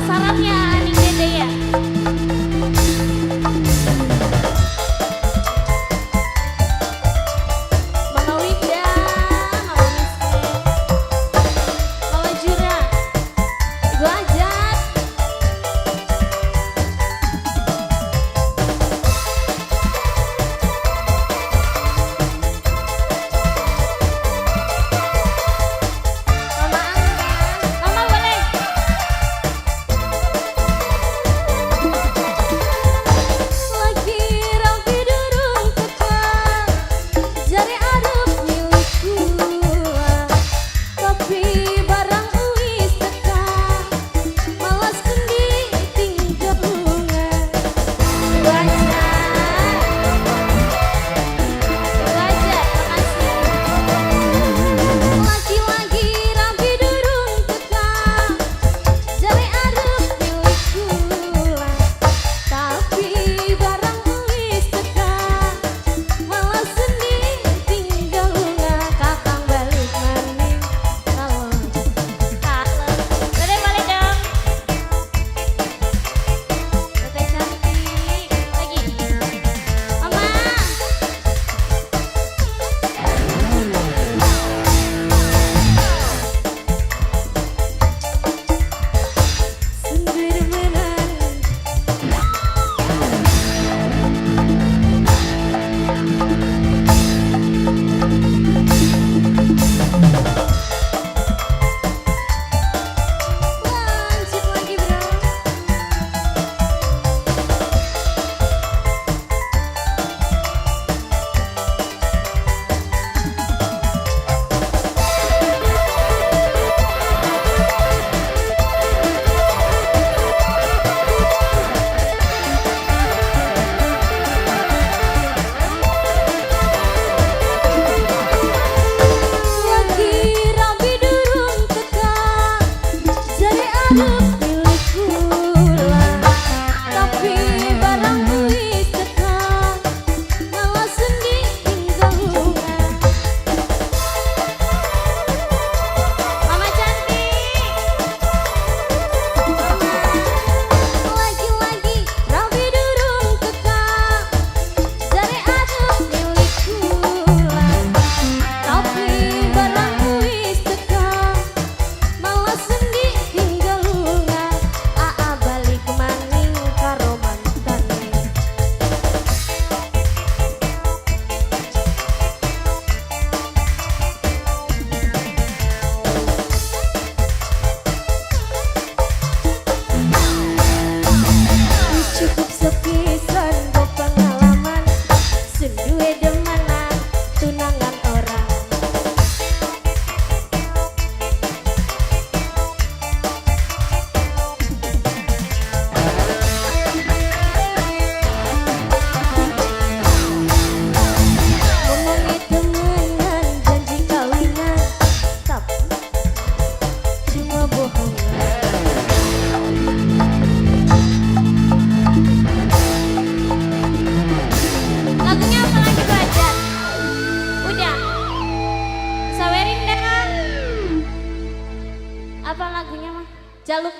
Penasarannya nih Dede ya. Mama Wida, Mama Miskin, Mama Jura, Ibu Ajat. Mama Angga, Mama boleh. Lagi rapi durung teka, jare arep milik kula, tapi barang wis teka, malah sendi tinggal lunga. Ibu Ajat, Ibu Ajat, makasih. Lagi-lagi rapi durung teka, jare arep milik kula, tapi barang wis teka, malah sendi tinggal lunga. Kakang balik maning kalau kalau boleh boleh dong. Teteh cantik lagi. Mama. Sendiri menang. Lanjut lagi bro. Lagi rapi durung teka, jare arep milik kula, tapi barang wis teka, malah sendi tinggal lunga. Mama cantik, Mama. Lagi-lagi rapi durung teka, jare arep milik kula, tapi barang wis teka, malah sendi tinggal lunga. Aa balik maning karo mantane. Wis cukup sepisan go pengalaman, sun duwe demenan tunangan orang. Ngomongi temenan janji kawinan, tapi cuma bohongan. Lagunya apa lagi Bu Ajat? Udah. Sawerin dah. Apa lagunya mah? Jaluk